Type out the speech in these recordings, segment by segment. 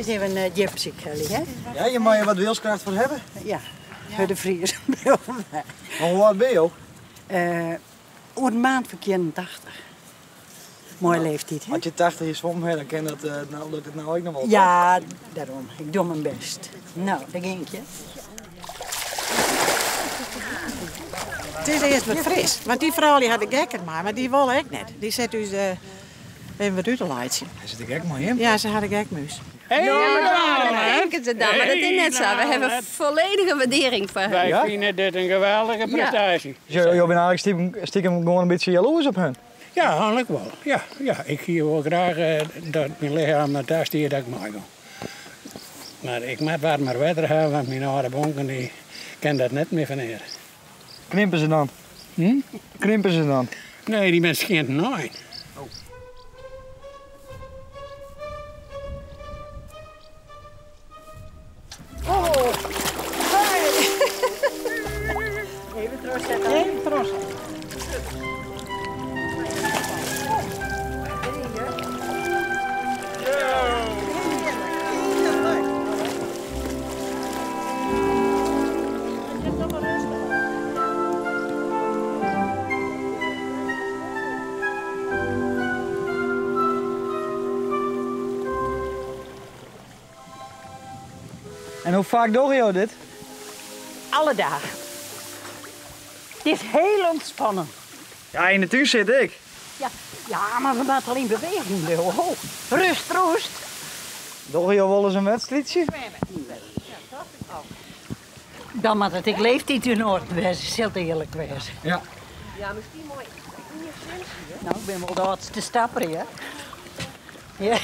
Dit is even uh, djipsyk, hè? Ja, je mag je wat wilskracht voor hebben. Ja, voor de Fries. Maar hoe oud ben je? Oer in maand verkeerd 80. Mooie leeftijd, hè? Als je 80 is om, dan ken dat, nou, lukt het nou ook nog wel. Ja, daarom. Ik doe mijn best. Nou, daar ging ik je. Het is eerst wat fris. Want die vrouw die had de gekken maar, maar die wilde ik net. Die zet dus even wat uit te leidje. Hij zit de gek maar in. Ja, ze had de gekmuis. Ja, dat denken ze dan, maar dat is net zo. We hebben volledige waardering voor hen. Wij vinden dit een geweldige prestatie. Ja. Je, je bent eigenlijk stiekem, stiekem gewoon een beetje jaloers op hen. Ja, eigenlijk wel. Ja, ja, ik zie wel graag dat mijn lichaam naar daar stiert dat ik mag gaan. Maar ik moet warmer wetter hebben, want mijn oude bonken die kan dat net meer van hier. Krimpen ze dan? Hm? Krimpen ze dan? Nee, die mensen schijnt nooit. Oh. Oh, Even terugzetten. Even terugzetten. En hoe vaak doe je dit? Alle dagen. Het is heel ontspannen. Ja, in de tuin zit ik. Ja, ja maar we moeten alleen beweging doen. Oh, rust, rust. Doe je wel eens een wedstrijdje? Dan moet het ik leeftijd in orde wezen, zult eerlijk wezen. Ja. Ja, misschien mooi. Nou, ik ben wel de oudste stapper, hè? Ja.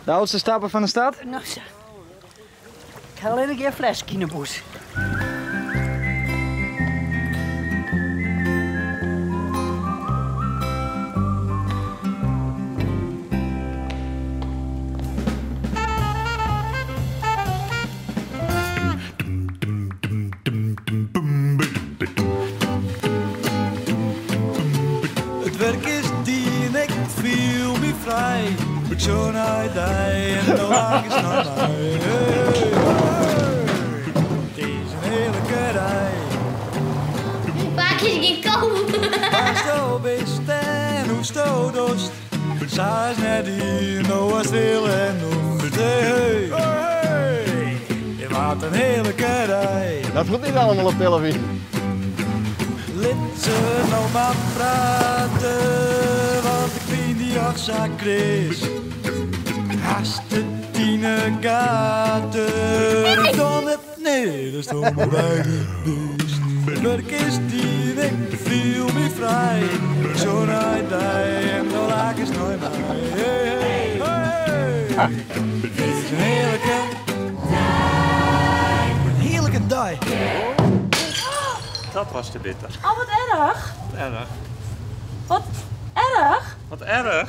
De oudste stapper van de stad? Nou, zo. Ik ga alleen een keer een flesje in de boes. Het werk is die en ik viel me vrij. Ik zo naar die en de wagen is naar mij. Hey, hey. Het is een heerlijke rij. Vaak is geen komen. Waar sto bist en hoe sto dost. Zij is net hier, nou was stil en nog. Hey, hey. Hey. Wat een heerlijke rij. Dat moet niet allemaal op televisie. Laat ze nou maar praten, want ik vind die afzaak Chris. Haast de tiene gaten. Dan het nee, dat is toch maar bij de bus. Het werk is die, ik viel me vrij. Zo naar die en dan laat ik nooit bij. Hey, hey, hey. Het is een heerlijke, een heerlijke dag. Dat was te bitter. Oh, wat erg. Wat erg. Wat erg? Wat erg.